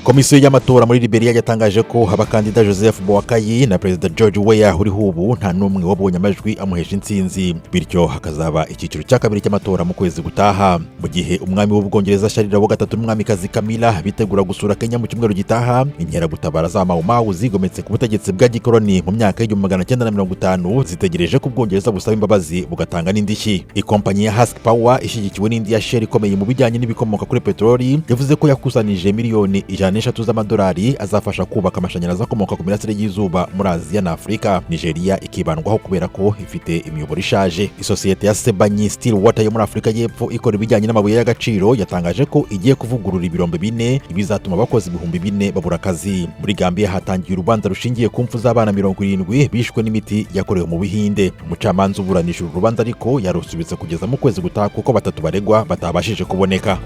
Komisiyo y'amatora muri Liberia yatangaje ko abakandida Joseph Boakai na Perezida George Weah uriho ubu nta n'umwe wabonye amajwi amuhesha intsinzi, bityo hakazaba icyiciro cya kabiri cy'amatora mu kwezi gutaha. Mu gihe umwami w'Ubwongereza Charles wa gatatu n'umwamikazi Camilla bitegura gusura Kenya mu cyumweru gitaha, inkeragutabara za Mau Mau zigometse ku butegetsi bwa gikoloni mu myaka y'1950 zitegereje ko Ubwongereza busaba imbabazi bugatanga n'indishyi. Ikompanyi ya Husk Power ishyigikiwe n'indi ya Shell ikomeye mu bijyanye n'ibikomoka kuri peteroli yavuze ko yakusanije miliyoni 103 z'amadolari azafasha kubaka amashanyarazi akomoka ku mirasire y'izuba muri Aziya na Afurika. Nigeria ikibandwaho kubera ko ifite imiyoboro ishaje. Isosiyete ya Sibanye Stillwater yo muri Afurika y'Epfo ikora ibijyanye n'amabuye y'agaciro yatangaje ko igiye kuvugurura ibirombe bine, ibizatuma abakozi 4000 babura akazi. Muri Gambia hatangiye urubanza rushingiye ku mfu z'abana 70 bishwe n'imiti yakorewe mu Buhinde. Umucamanza uburanisha uru rubanza ariko yarusubitse kugeza mu kwezi gutaha kuko batatu baregwa batabashije kuboneka.